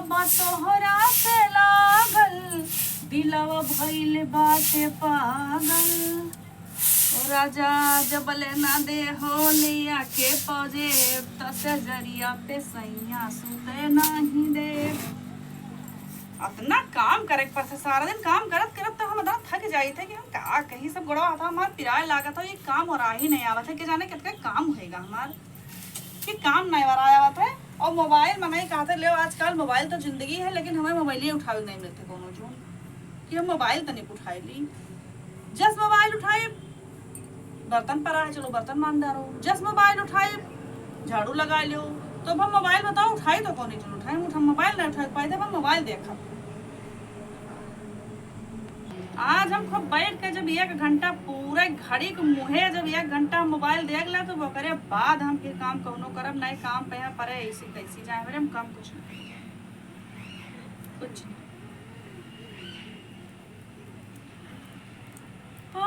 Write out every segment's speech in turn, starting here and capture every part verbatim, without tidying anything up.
बा तोहरा से लागल, दिलवा भइल बाटे पागल। ओ राजा, जबले ना देहो लिया के पौजे, त से जरिया पे सैया सुते नाही दे। अतना काम करे के पड़त है, सारा दिन काम करत करत तो हम अतना थक जाइत है कि हम का कही, सब गोड़वा हाथ हमार पिराए लागत है। ये काम हो रहा ही नहीं आवत है, के जाने कितना काम होएगा हमार, कि काम नहीं वराए आवत है। और मोबाइल में नहीं कहते, ले आजकल मोबाइल तो जिंदगी है, लेकिन हमें मोबाइल ही उठावे नहीं मिलते कोनो जून, कि हम मोबाइल तनिक उठाए ली। जस मोबाइल उठाए, बर्तन पड़ा है, चलो बर्तन मांज डारो। जस मोबाइल उठाई, झाड़ू लगा लो। तो अब हम मोबाइल बताओ, उठाई तो कौन चीज उठाई? हम मोबाइल नहीं उठा पाए थे, हम मोबाइल देखा। आज हम खूब बैठ के जब एक घंटा पूरे घड़ी के मुहे जब एक घंटा हम मोबाइल देख ले, तो ओकरे बाद हम फिर काम कौनो करब, नहीं काम पे परे ऐसी तैसी जाए, मेरे हम काम कुछ नहीं, कुछ नहीं। आ,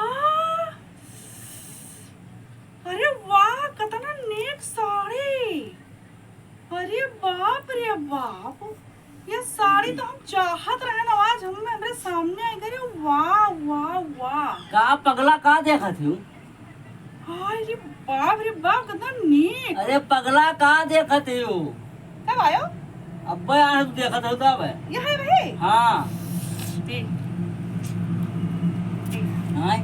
अरे वाह, कतना नीक साड़ी। अरे बाप रे बाप, ये साड़ी तो हम चाहत रहे ना, आज हम हमरे सामने आई। अरे वाह, वाह, वाह। का पगला का देखत हो? हाय रे बाप रे बाप, कितना नीक। अरे पगला, का देखत हो? कब आयो? अब्बे आने तू देखत हो तब है। यह है भाई? हाँ। देख। देख। हाँ।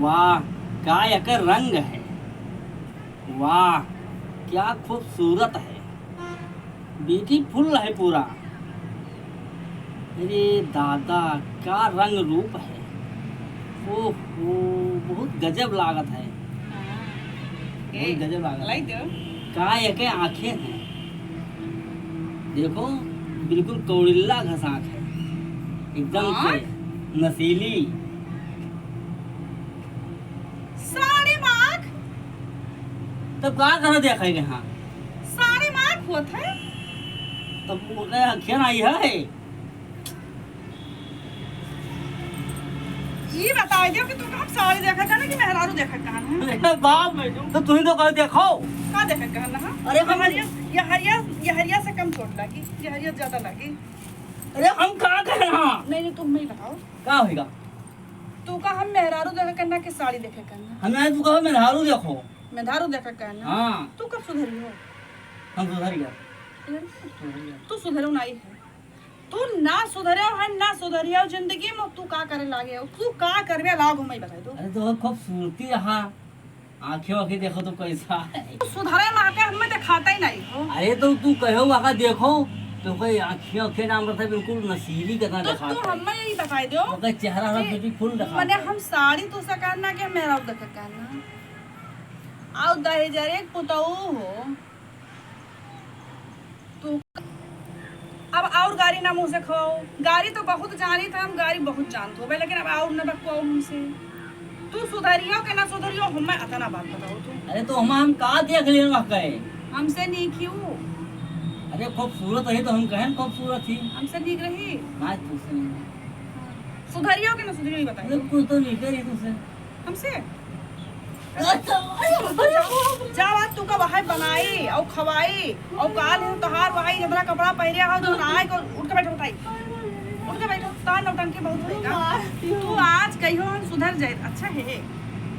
वाह, का एकर रंग है। वाह, क्या खूबसूरत है, ब्यूटीफुल है पूरा। अरे दादा, का रंग रूप है। ओहो, बहुत गजब लागत है। हाँ। बहुत ए, गजब लागत लाई है। दो। का एके आँखें हैं। देखो, बिल्कुल कौड़िल्ला घस आँख है। एकदम से आँख? नशीली। साड़ी माख। तब का कर देखे के हाँ? साड़ी माख होत है। तब वो कहे अखियाँ नहीं है। ई बताई दियो कि तू हम साड़ी देखा कहना कि मेहरारू देखा कहना है? अरे बाप रे, तो तू ही तो कह देखो। का देखा कहना है? अरे हम ये हरिया, ये हरिया, ये हरिया से कम चोट लगी, ये हरिया ज्यादा लगी। अरे हम का कहे हाँ? नहीं, नहीं, तुम नहीं बताओ। का होइगा? तू का हम मेहरारू देखा करना कि साड़ी देखा करना? हम नहीं, तू कहो मेहरारू देखो। मेहरारू देखा करना? हाँ। तू कब सुधरी हो? हम सुधर गया। सुधरी हो? सुधर गया। तू सुधरो नहीं है। तू ना सुधरे हो, है ना सुधरी हो। जिंदगी में तू का करे लागे हो? तू का करबे लाग हो, मैं बताई दो। अरे तो खूबसूरती रहा। आँखें वाँखें देखो तो कैसा है। तू सुधरे में आके हमें दिखाता ही नहीं हो। अरे तो तू कहो वहाँ देखो, तो कोई आँखें वाँखें नाम रहता है, बिल्कुल नशीली कितना तो दिखाता तू है। हमें यही बताई दो ओकर चेहरा कि ब्यूटीफुल दिखाता मने है। हम साड़ी तू से कहना कि मेहरारू देखे कहना। आओ दहेजर एक पुतऊ हो। तू अब और गारी ना मुँह से खवाओ। गारी तो बहुत जानी था, हम गारी बहुत जानत होबे, लेकिन अब और न बकवाओ हमसे। तू सुधरियो के ना सुधरियो, हमें अतना बात बताओ तू। अरे तो हम, हम का देख लेन वहाँ कहे? हमसे नीक ही वो। अरे खूबसूरत रही तो हम कहेन खूबसूरत ही। हमसे नीक रही? ना, तुझसे नहीं। हाँ। सुधरियो के ना सुधरियो, ये बताइए। अरे कुछ तो नीक रही तुझसे। हमसे? जा बात तू का वहाई बनाई और खवाई और काल है तोहार वहाई जतना कपड़ा पहिरे हो जो आए को उठ के बैठो बताई। उठ के बैठो, तोहार नौटंकी बहुत होएगा। तू आज कहियो हम सुधर जाए, अच्छा है।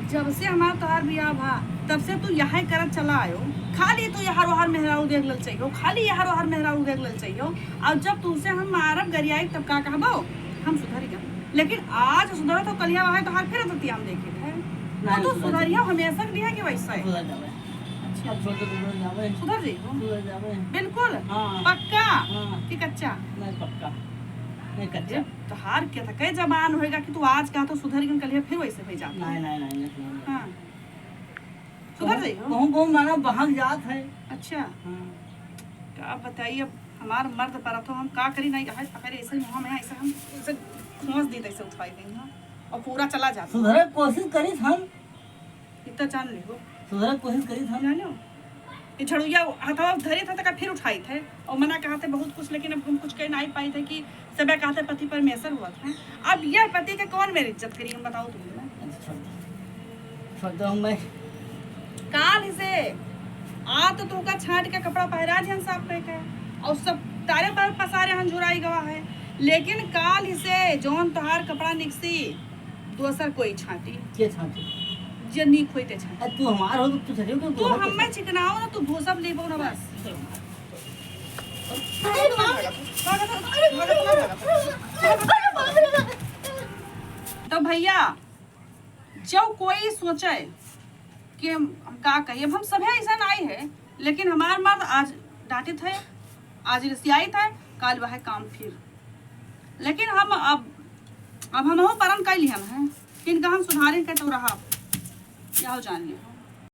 जब से हमार तोहार बियाह भा, तब से तू यहाई करत चला आयो। खाली तू यहार वहार मेहरारू देख लल चाहियो, खाली यहार वहार मेहरारू देख लल चाहियो। और जब तुमसे हम मारब गरियाई तब का कहबो? हम सुधर गए। लेकिन आज सुधरत हो, कलिया वहाई तोहार फिर तो हम देखे थे। ना, तो तू सुधर सुधरिया जाबे। हमेशा के लिए कि वैसा है? सुधर जाबे। अच्छा। अब छोटे सुधर जाबे। सुधर जाइबो? सुधर जाबे। बिल्कुल? हाँ। पक्का? हाँ। कि कच्चा? नहीं, पक्का। नहीं, कच्चा। ये तोहार के तो कई जबान होएगा कि तू आज कहा तो सुधर गई, कलिया फिर वैसे हो जाता। नहीं, नहीं, नहीं, नहीं, नहीं। हाँ। सुधर जाइबो? कहूँ, कहूँ माना बहक जात है। अच्छा। हाँ। का बताई, अब हमार मर्द परत हो, हम का करी, नहीं, अरे, अरे, ऐसे मुँह में, ऐसे हम, ऐसे खोंस दी, ऐसे उठाई गई, हाँ। और पूरा चला जाता। सुधरे कोशिश करी हम। इतना जान ले हो। सुधरे कोशिश करी हम। जानो? ये झड़ुया हथवा धरे था, तका फिर उठाई थे। और मना कहा थे बहुत कुछ, लेकिन अब हम कुछ कह नहीं पाई थे कि सबे कहा थे पति परमेश्वर हुआ था। अब यह पति के कौन मेरी इज्जत करी, हम बताओ तुम ना। अच्छा, छोड़ दो। छोड़ दो, हम भाई। काल से आ तो तोहका छांट के कपड़ा पहिरा दिहन साफ कइके, अउर सब तारे पर पसारे हन झुराई गवा है, लेकिन काल से जौन तोहार कपड़ा निकसी, दोसर कोई छांटी। के छांटी? जे नीक होई ते छांटी। अरे तू हमार हो तो तू छांटी, तू तू दोसर के हमें छांटी। चिकनाओ ना, तू भूसब लेबो ना बस। अरे बाप रे। तो भैया, जब कोई सोचे कि हम, हम का कही, अब हम सभे ऐसा नहीं है, लेकिन हमार मर्द आज डांटित है, आज रिसियाइत है, काल वह काम फिर। लेकिन हम अब, अब हमहू परन कइ लिहन है, इनका हम सुधारे के तो रहा, या हो जान लियो।